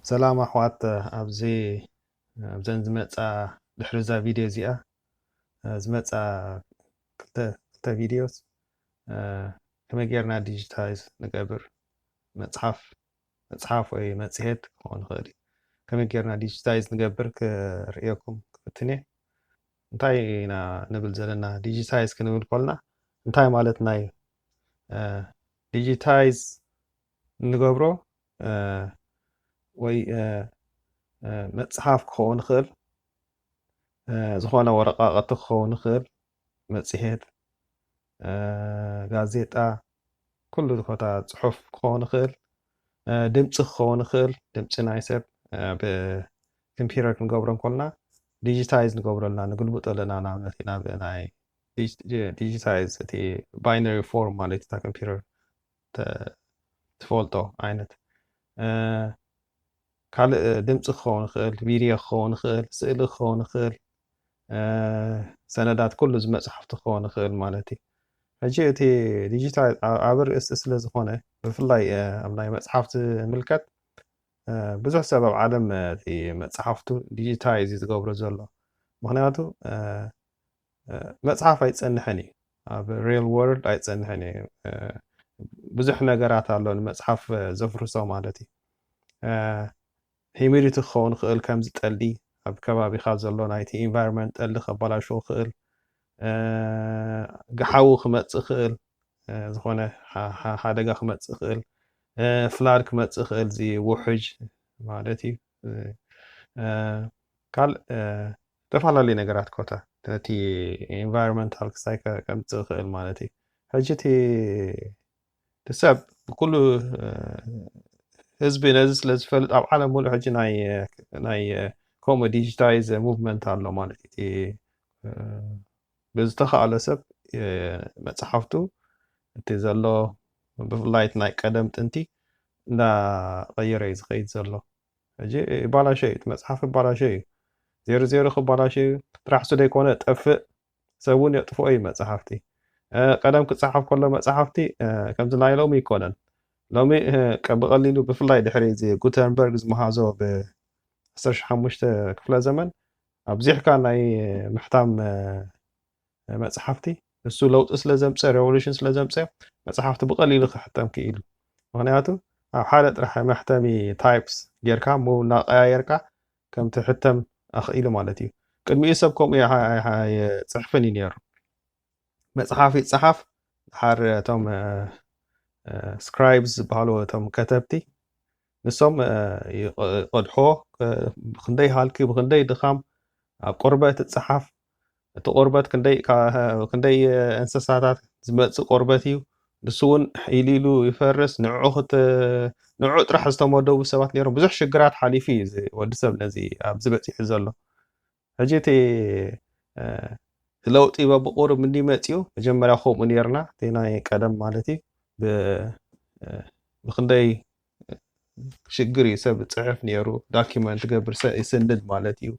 ሰላም ኣሕዋት፣ ኣብዚ ኣብዘን ዝመጻ ድሕሪ እዛ ቪድዮ እዚኣ ዝመጻ ክልተ ክልተ ቪድዮስ ከመይ ጌርና ዲጂታይዝ ንገብር መጽሓፍ መጽሓፍ ወይ መጽሔት ክኸውን ይኽእል እዩ። ከመይ ጌርና ዲጂታይዝ ንገብር ክርእየኩም ክፍትን እየ። እንታይ ኢና ንብል ዘለና? ዲጂታይዝ ክንብል ከልና እንታይ ማለትና እዩ? ዲጂታይዝ እንገብሮ ወይ መፅሓፍ ክኸውን ይኽእል፣ ዝኾነ ወረቃቅቲ ክኸውን ይኽእል፣ መፅሄት፣ ጋዜጣ፣ ኩሉ ዝኾታ ፅሑፍ ክኸውን ይኽእል፣ ድምፂ ክኸውን ይኽእል፣ ድምፂ ናይ ሰብ ብኮምፒውተር ክንገብሮ እንኮልና ዲጂታይዝ ንገብረልና ንግልብጦ ኣለና። ንኣብነት ኢና ብናይ ዲጂታይዝ እቲ ባይነሪ ፎርም ማለት እታ ኮምፒውተር ትፈልጦ ዓይነት ካልእ ድምፂ ክኸውን ይኽእል፣ ቪድዮ ክኸውን ይኽእል፣ ስእሊ ክኸውን ይኽእል፣ ሰነዳት ኩሉ ዝመፅሓፍቲ ክኸውን ይኽእል ማለት እዩ። ሕጂ እቲ ዲጂታል ኣብ ርእስቲ ስለ ዝኾነ ብፍላይ ኣብ ናይ መፅሓፍቲ ምልከት ብዙሕ ሰብ ኣብ ዓለም እቲ መፅሓፍቱ ዲጂታይዝ እዩ ዝገብሮ ዘሎ። ምክንያቱ መፅሓፍ ኣይፀንሕን እዩ፣ ኣብ ሪል ወርልድ ኣይፀንሕን እዩ። ብዙሕ ነገራት ኣሎ ንመፅሓፍ ዘፍርሶ ማለት እዩ። ሂሚዲቲ ክኸውን ክእል፣ ከምዚ ጠሊ ኣብ ከባቢኻ ዘሎ ናይቲ ኢንቫይሮንመንት ጠሊ ከበላሽዎ ክእል፣ ግሓዊ ክመፅእ ክእል፣ ዝኾነ ሓደጋ ክመፅእ ክእል፣ ፍላድ ክመፅእ ክእል፣ እዚ ውሕጅ ማለት እዩ። ካልእ ዝተፈላለዩ ነገራት ኮታ ነቲ ኢንቫይሮንመንታል ክስታይ ከምፅእ ክእል ማለት እዩ። ሕጂ እቲ ሰብ ብኩሉ ህዝቢ ነዚ ስለ ዝፈልጥ ኣብ ዓለም ሙሉእ ሕጂ ናይ ከምኡ ዲጂታይዝ ሙቭመንት ኣሎ ማለት እዩ። ብዝተኻእለ ሰብ መፅሓፍቱ እቲ ዘሎ ብፍላይ ናይ ቀደም ጥንቲ እንዳቐየረ እዩ ዝኸይድ ዘሎ። ሕጂ ይባላሸ እዩ፣ መፅሓፍ ይባላሸ እዩ፣ ዜሮ ዜሮ ክባላሸ እዩ። ጥራሕ እሱ ዘይኮነ ጠፍእ፣ ሰብ እውን የጥፍኦ እዩ መፅሓፍቲ። ቀደም ክፀሓፍ ከሎ መፅሓፍቲ ከምዚ ናይ ሎሚ ይኮነን። ሎሚ ብቐሊሉ ብፍላይ ድሕሪ እዚ ጉተንበርግ ዝመሃዞ ብ ዓሰርተ ሓሙሽተ ክፍለ ዘመን ኣብዚሕካ ናይ ምሕታም መፅሓፍቲ እሱ ለውጢ ስለ ዘምፀ፣ ሬቮሉሽን ስለ ዘምፀ መፅሓፍቲ ብቐሊሉ ክሕተም ክኢሉ። ምክንያቱ ኣብ ሓደ ጥራሕ መሕተሚ ታይፕስ ጌርካ እናቀያየርካ ከም ትሕተም ኣኽኢሉ ማለት እዩ። ቅድሚኡ ሰብ ከምኡ ኣይፅሕፍን እዩ ነይሩ። መፅሓፍ ይፀሓፍ፣ ድሓር እቶም ስክራይብስ ዝበሃሉ እቶም ከተብቲ ንሶም ይቐድሕዎ። ብክንደይ ሃልኪ፣ ብክንደይ ድኻም ኣብ ቆርበት ይፀሓፍ። እቲ ቆርበት ክንደይ እንስሳታት ዝመፅእ ቆርበት እዩ። ንሱ እውን ኢሉ ኢሉ ይፈርስ። ንዑ ጥራሕ ዝተመደቡ ሰባት ነይሮም። ብዙሕ ሽግራት ሓሊፉ እዩ ወዲ ሰብ ነዚ ኣብዚ በፂሑ ዘሎ። ሕጂ እቲ ለውጢ በብቁሩብ እንዲ መፅኡ፣ መጀመርያ ከምኡ ነይርና፣ እቲ ናይ ቀደም ማለት እዩ። ብክንደይ ሽግር እዩ ሰብ ፅሕፍ ነይሩ፣ ዳኪመንት ገብር ይስንድ ማለት እዩ።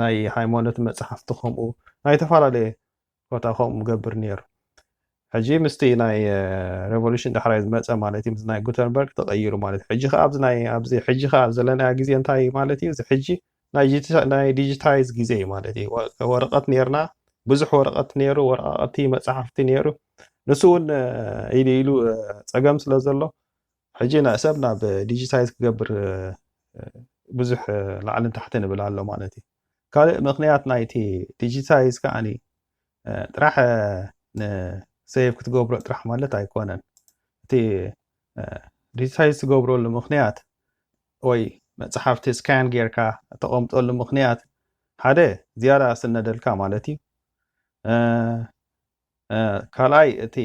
ናይ ሃይማኖት መፅሓፍቲ ከምኡ ናይ ተፈላለየ ቦታ ከምኡ ገብር ነይሩ። ሕጂ ምስቲ ናይ ሬቮሉሽን ዳሕራይ ዝመፀ ማለት እዩ፣ ምስ ናይ ጉተንበርግ ተቐይሩ ማለት እዩ። ሕጂ ከዓ ኣብዚ ናይ ኣብዚ ሕጂ ከዓ ዘለናዮ ግዜ እንታይ ማለት እዩ? እዚ ሕጂ ናይ ዲጂታይዝ ግዜ እዩ ማለት እዩ። ወረቐት ነርና፣ ብዙሕ ወረቐት ነይሩ፣ ወረቓቕቲ መፅሓፍቲ ነይሩ። ንሱ እውን ኢሉ ኢሉ ፀገም ስለ ዘሎ ሕጂ ሰብ ናብ ዲጂታይዝ ክገብር ብዙሕ ላዕልን ታሕትን ይብል ኣሎ ማለት እዩ። ካልእ ምኽንያት ናይቲ ዲጂታይዝ ከዓኒ ጥራሕ ንሴቭ ክትገብሮ ጥራሕ ማለት ኣይኮነን። እቲ ዲጂታይዝ ትገብረሉ ምኽንያት ወይ መፅሓፍቲ ስካን ጌርካ ተቐምጠሉ ምኽንያት ሓደ ዝያዳ ስነደልካ ማለት እዩ። ካልኣይ እቲ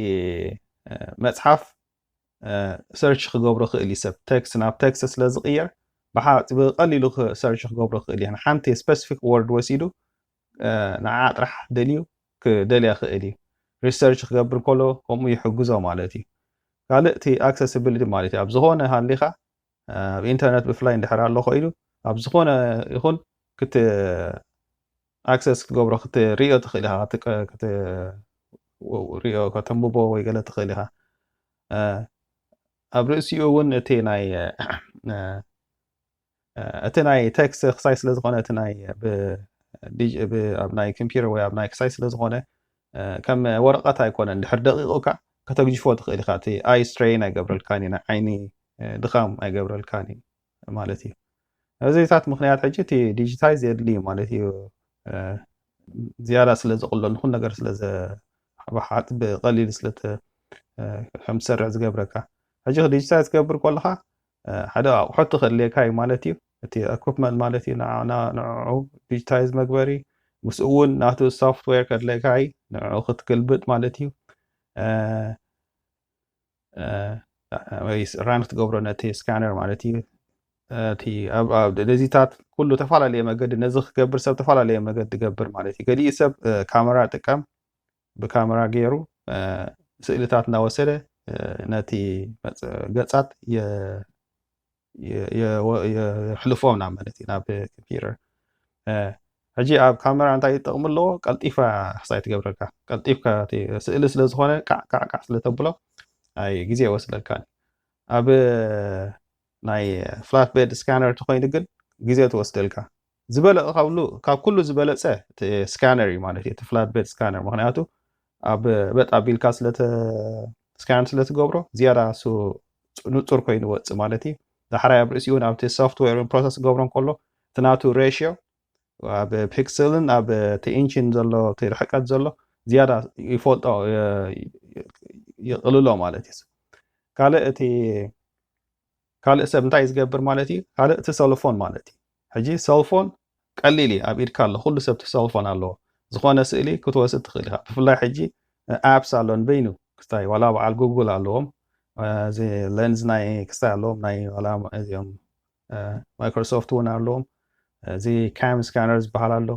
መፅሓፍ ሰርች ክገብሮ ክእል እዩ ሰብ። ቴክስት ናብ ቴክስት ስለ ዝቕየር ብቀሊሉ ሰርች ክገብሮ ክእል እዩ። ንሓንቲ ስፐሲፊክ ወርድ ወሲዱ ንዓ ጥራሕ ደልዩ ክደልያ ክእል እዩ። ሪሰርች ክገብር ከሎ ከምኡ ይሕግዞ ማለት እዩ። ካልእ እቲ ኣክሰሲቢሊቲ ማለት እዩ። ኣብ ዝኾነ ሃሊኻ ኣብ ኢንተርነት ብፍላይ እንድሕር ኣሎ ኮይኑ ኣብ ዝኾነ ይኹን ክት ኣክሰስ ክትገብሮ ክትሪኦ ትኽእል ኢኻ፣ ክትሪኦ ከተንብቦ ወይ ገለ ትኽእል ኢኻ። ኣብ ርእሲኡ እውን እቲ ናይ እቲ ናይ ቴክስት ክሳይ ስለ ዝኾነ እቲ ናይ ኣብ ናይ ኮምፒውተር ወይ ኣብ ናይ ክሳይ ስለ ዝኾነ ከም ወረቐት ኣይኮነን። ድሕር ደቂቑካ ከተግጅፎ ትኽእል ኢኻ። እቲ ኣይ ስትሬን ኣይገብረልካን እዩ፣ ናይ ዓይኒ ድኻም ኣይገብረልካን እዩ ማለት እዩ። እዚታት ምክንያት ሕጂ እቲ ዲጂታይዝ የድሊ ማለት እዩ። ዝያዳ ስለ ዘቕሎ ንኹን ነገር ስለ ዘሓጥ ብቐሊል ስለ ከም ትሰርሕ ዝገብረካ። ሕጂ ዲጂታይዝ ትገብር ከለኻ ሓደ ኣቑሑት ክድልየካ እዩ ማለት እዩ። እቲ ኢኩፕመንት ማለት እዩ ንዑ ዲጂታይዝ መግበሪ፣ ምስ እውን ናቱ ሶፍትዌር ከድልየካ እዩ ንዑ ክትግልብጥ ማለት እዩ። ወይ ራን ክትገብሮ ነቲ ስካነር ማለት እዩ። ነዚታት ኩሉ ተፈላለየ መገዲ ነዚ ክገብር ሰብ ተፈላለየ መገዲ ገብር ማለት እዩ። ገሊኡ ሰብ ካሜራ ጥቀም፣ ብካሜራ ገይሩ ስእልታት እናወሰደ ነቲ ገጻት የሕልፎም ናብ ማለት እዩ ናብ ኮምፒውተር። ሕጂ ኣብ ካሜራ እንታይ ይጠቕሙ ኣለዎ? ቀልጢፋ ክሳይ ትገብረካ፣ ቀልጢፍካ ስእሊ ስለ ዝኾነ ካዕ ካዕ ካዕ ስለ ተብሎ ኣይ ግዜ ይወስደልካ። ኣብ ናይ ፍላት ቤድ ስካነር ተኮይኑ ግን ግዜ ትወስደልካ። ዝበለጸ ካብ ኩሉ ዝበለጸ ስካነር እዩ ማለት እዩ፣ ፍላት ቤድ ስካነር። ምክንያቱ ኣብ በጥ ኣቢልካ ስካን ስለትገብሮ ዝያዳ እሱ ንጹር ኮይኑ ወጽእ ማለት እዩ። ዳሕራይ ኣብ ርእሲኡ ናብቲ ሶፍትዌር ፕሮሰስ ክገብሮ እንከሎ እቲ ናቱ ሬሽዮ ኣብ ፒክስልን ኣብ ኢንችን ዘሎ ርሕቀት ዘሎ ዝያዳ ይፈልጦ፣ ይቕልሎ ማለት እዩ። ካልእ እቲ ካልእ ሰብ እንታይ ዝገብር ማለት እዩ? ካልእ እቲ ሰልፎን ማለት እዩ። ሕጂ ሰልፎን ቀሊል እዩ፣ ኣብ ኢድካ ኣሎ። ኩሉ ሰብ እቲ ሰልፎን ኣለዎ። ዝኾነ ስእሊ ክትወስድ ትኽእል ኢኻ። ብፍላይ ሕጂ ኣፕስ ኣሎ ንበይኑ ክስታይ ዋላ በዓል ጉግል ኣለዎም። እዚ ሌንስ ናይ ክስታይ ኣለዎም ናይ ዋላ እዚኦም ማይክሮሶፍት እውን ኣለዎም። እዚ ካም ስካነር ዝበሃል ኣሎ።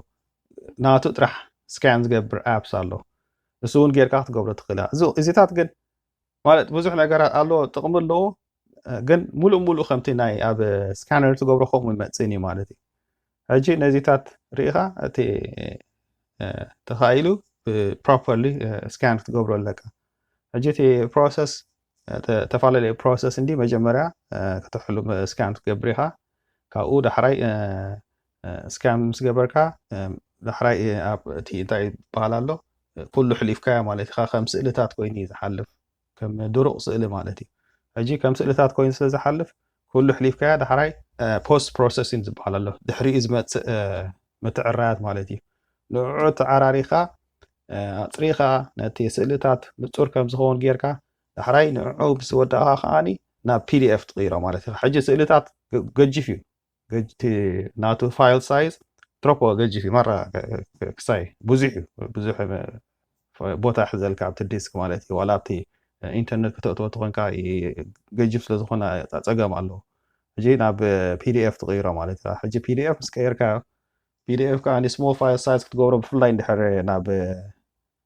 ናቱ ጥራሕ ስካን ዝገብር ኣፕስ ኣሎ። እሱ እውን ጌርካ ክትገብሮ ትኽእል ኢኻ። እዚታት ግን ማለት ብዙሕ ነገራት ኣለዎ፣ ጥቕሚ ኣለዎ። ግን ሙሉእ ሙሉእ ከምቲ ናይ ኣብ ስካነር ትገብሮ ከምኡ ይመጽእን እዩ ማለት እዩ። ሕጂ ነዚታት ርኢኻ እቲ ተኻኢሉ ፕሮፐርሊ ስካን ክትገብሮ ኣለካ። ሕጂ እቲ ፕሮሰስ ተፈላለየ ፕሮሰስ እንዲ መጀመርያ ከተሕሉ ስካን ክትገብር ኢኻ። ካብኡ ዳሕራይ ስካን ምስ ገበርካ ዳሕራይ እቲ እንታይ ይበሃል ኣሎ ኩሉ ሕሊፍካዮ ማለት ኢኻ። ከም ስእልታት ኮይኑ እዩ ዝሓልፍ፣ ከም ድሩቕ ስእሊ ማለት እዩ። ሕጂ ከም ስእልታት ኮይኑ ስለ ዝሓልፍ ኩሉ ሕሊፍካዮ ዳሕራይ ፖስት ፕሮሰሲንግ ዝበሃል ኣሎ፣ ድሕሪኡ ዝመጽእ ምትዕራያት ማለት እዩ። ንዕዑ ተዓራሪኻ ኣጽሪኻ ነቲ ስእልታት ንጹር ከም ዝኸውን ጌርካ ዳሕራይ ንዕዑ ምስ ወዳእኻ ከዓኒ ናብ ፒዲኤፍ ትቕይሮ ማለት እዩ። ሕጂ ስእልታት ገጅፍ እዩ። ናቱ ፋይል ሳይዝ ትሮፖ ገጅፍ እዩ። ማራ ክሳይ ብዙሕ እዩ፣ ብዙሕ ቦታ ሕዘልካ ኣብቲ ዲስክ ማለት እዩ። ዋላ ኣብቲ ኢንተርኔት ከተእትዎ ተኾንካ ገጅፍ ስለዝኾነ ጸገም ኣለዎ። ሕጂ ናብ ፒዲኤፍ ትቕይሮ ማለት እዩ። ሕጂ ፒዲኤፍ ምስ ቀየርካ ፒዲኤፍ ከዓ ስሞል ፋይል ሳይዝ ክትገብሮ ብፍላይ እንድሕር ናብ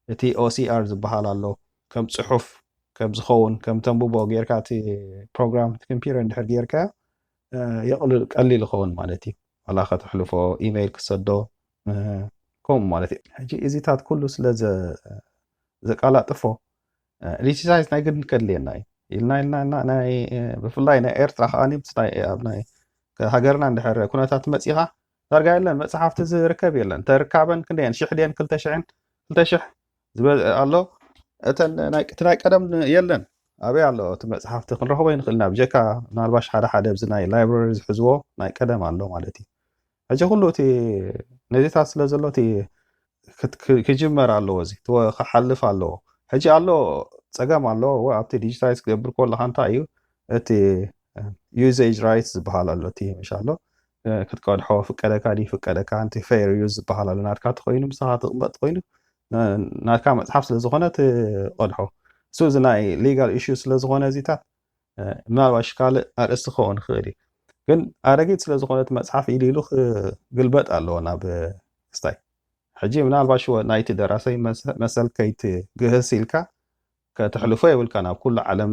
እቲ ኦሲኣር ዝበሃል ኣሎ ከም ፅሑፍ ከም ዝኸውን ከም ተንብቦ ጌርካ እቲ ፕሮግራም እቲ ኮምፒውተር እንድሕር ጌርካ የቕልል ቀሊል ይኸውን ማለት እዩ። ዋላ ከተሕልፎ ኢሜይል ክሰዶ ከምኡ ማለት እዩ። ሕጂ እዚታት ኩሉ ስለ ዘቃላጥፎ ዲጂታይዝ ናይ ግድን ከድልየና እዩ ኢልና ኢልና ብፍላይ ናይ ኤርትራ ከዓ ሃገርና እንድሕር ኩነታት መፂኻ ዳርጋ የለን መፅሓፍቲ ዝርከብ የለን። ተርካበን ክንደየን ሽሕ ድየን ክልተ ሽሕን ክልተ ሽሕ ዝበዝዐ ኣሎ። እቲ ናይ ቀደም የለን ኣበይ ኣሎ እቲ መፅሓፍቲ ክንረኽቦ ይንኽእል ኢና ብጀካ ምናልባሽ ሓደ ሓደ ኣብዚ ናይ ላይብረሪ ዝሕዝዎ ናይ ቀደም ኣሎ ማለት እዩ። ሕጂ ኩሉ እቲ ነዚታት ስለ ዘሎ እቲ ክጅመር ኣለዎ እዚ ክሓልፍ ኣለዎ። ሕጂ ኣሎ ፀገም ኣሎ ኣብቲ ዲጂታይዝ ክገብር ከለካ እንታይ እዩ እቲ ዩዜጅ ራይትስ ዝበሃል ኣሎ እቲ መሻሎ ክትቀድሖ ፍቀደካ ድዩ ፍቀደካ ንቲ ፌር ዩዝ ዝበሃል ኣሎ ናትካ ተኮይኑ ምሳኻ ትቕመጥ ኮይኑ ናትካ መፅሓፍ ስለዝኾነ ትቐድሖ እሱ እዚ ናይ ሊጋል ኢሹ ስለዝኾነ እዚታት ምናልባሽ ካልእ ኣርእስቲ ክኸውን ይኽእል እዩ ግን ኣረጊት ስለዝኾነ እቲ መፅሓፍ ኢሉ ኢሉ ክግልበጥ ኣለዎ ናብ ክስታይ ሕጂ ምናልባሽ ናይቲ ደራሰይ መሰል ከይትግህስ ኢልካ ከተሕልፎ የብልካ ናብ ኩሉ ዓለም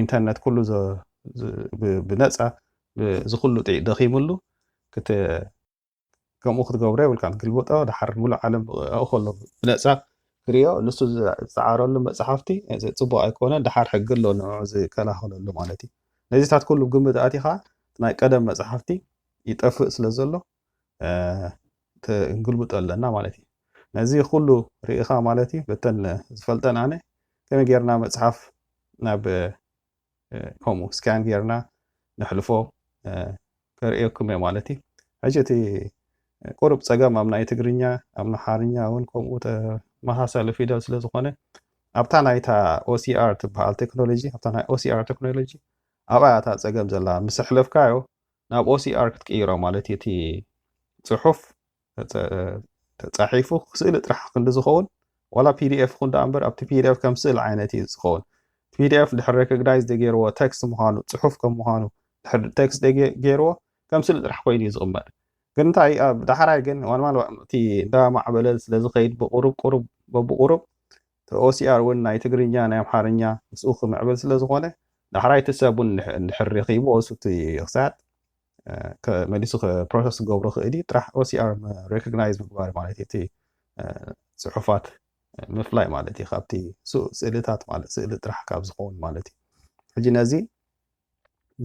ኢንተርነት ኩሉ ብነፃ እዚ ኩሉ ደኺምሉ ከምኡ ክትገብሮ የብልካ ግልብጦ ድሓር ሙሉእ ዓለም ከሎ ብነፃ ክሪኦ ንሱ ዝፀዓረሉ መፅሓፍቲ ፅቡቅ ኣይኮነ ድሓር ሕጊ ኣሎ ንዑ ዝከላኸለሉ ማለት እዩ ነዚታት ኩሉ ግምት ኣቲኻ ናይ ቀደም መፅሓፍቲ ይጠፍእ ስለ ዘሎ ክንግልብጦ ኣለና ማለት እዩ። ነዚ ኩሉ ርኢኻ ማለት እዩ በተን ዝፈልጠን ኣነ ከመይ ጌርና መፅሓፍ ናብ ከምኡ ስካን ጌርና ነሕልፎ ከርእየኩም እየ ማለት እዩ። ሕጂ እቲ ቁሩብ ፀገም ኣብ ናይ ትግርኛ ኣብ ኣምሓርኛ እውን ከምኡ ተመሳሳሊ ፊደል ስለ ዝኾነ ኣብታ ናይታ ኦሲኣር ትበሃል ቴክኖሎጂ ኣብታ ናይ ኦሲኣር ቴክኖሎጂ ኣብኣ እታ ፀገም ዘላ ምስ ኣሕለፍካዮ ናብ ኦሲኣር ክትቅይሮ ማለት እዩ። እቲ ፅሑፍ ተፃሒፉ ስእሊ ጥራሕ ክንዲ ዝኸውን ዋላ ፒዲኤፍ ይኹን ደኣ እምበር ኣብቲ ፒዲኤፍ ከም ስእሊ ዓይነት እዩ ዝኸውን። ፒዲኤፍ ድሕር ሬኮግናይዝ ደገይርዎ ቴክስት ምዃኑ ፅሑፍ ከም ምዃኑ ድሕር ቴክስት ደገይርዎ ከም ስእሊ ጥራሕ ኮይኑ እዩ ዝቕመጥ። ግን እንታይ ኣብ ዳሕራይ ግን ዋንማን እቲ እንዳማዕበለ ስለ ዝኸይድ ብቁሩብ ቁሩብ በብቁሩብ ኦሲኣር እውን ናይ ትግርኛ ናይ ኣምሓርኛ ምስኡ ክምዕብል ስለ ዝኾነ ዳሕራይ እቲ ሰብ እውን እንድሕር ረኺቡ እሱ እቲ ክሳድ መሊሱ ፕሮሰስ ክገብሮ ክእል እዩ። ጥራሕ ኦሲኣር ሬኮግናይዝ ምግባር ማለት እዩ። እቲ ፅሑፋት ምፍላይ ማለት እዩ። ካብቲ ስእልታት ማለት ስእሊ ጥራሕ ካብ ዝኸውን ማለት እዩ። ሕጂ ነዚ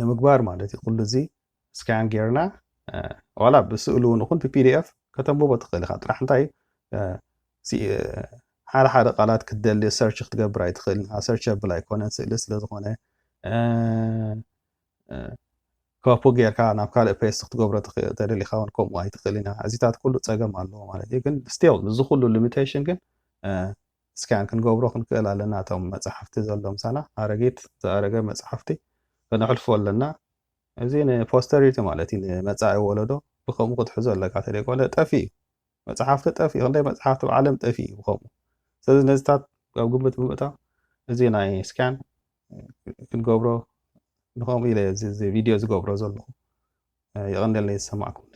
ንምግባር ማለት እዩ ኩሉ እዚ ስካን ጌርና ዋላ ብስእሉ እውን ይኹን ብፒዲኤፍ ከተንብቦ ትኽእል ኢኻ። ጥራሕ እንታይ ሓደ ሓደ ቃላት ክትደሊ ሰርች ክትገብር ኣይትኽእል ኢኻ። ሰርቸብል ኣይኮነን ስእሊ ስለ ዝኾነ ኮፒ ጌርካ ናብ ካልእ ፔስት ክትገብሮ ተደሊኻ እውን ከምኡ ኣይትኽእል ኢና። እዚታት ኩሉ ፀገም ኣለዎ ማለት እዩ። ግን ስቲል እዚ ኩሉ ሊሚቴሽን ግን ስካን ክንገብሮ ክንክእል ኣለና። እቶም መፅሓፍቲ ዘሎ ምሳና ኣረጊት ዝኣረገ መፅሓፍቲ ከነሕልፎ ኣለና። እዚ ንፖስተሪቲ ማለት እዩ፣ ንመፃኢ ወለዶ ብከምኡ ክትሕዞ ኣለካ። ተደይ ኮነ ጠፊ እዩ መፅሓፍቲ ጠፊ፣ ክንደይ መፅሓፍቲ ብዓለም ጠፊ እዩ ብከምኡ። ስለዚ ነዚታት ኣብ ግምት ብምእታው እዚ ናይ ስካን ክንገብሮ ንከምኡ ኢለ እዚ ቪድዮ ዝገብሮ ዘለኹ። የቐንደለይ ዝሰማዕኩም።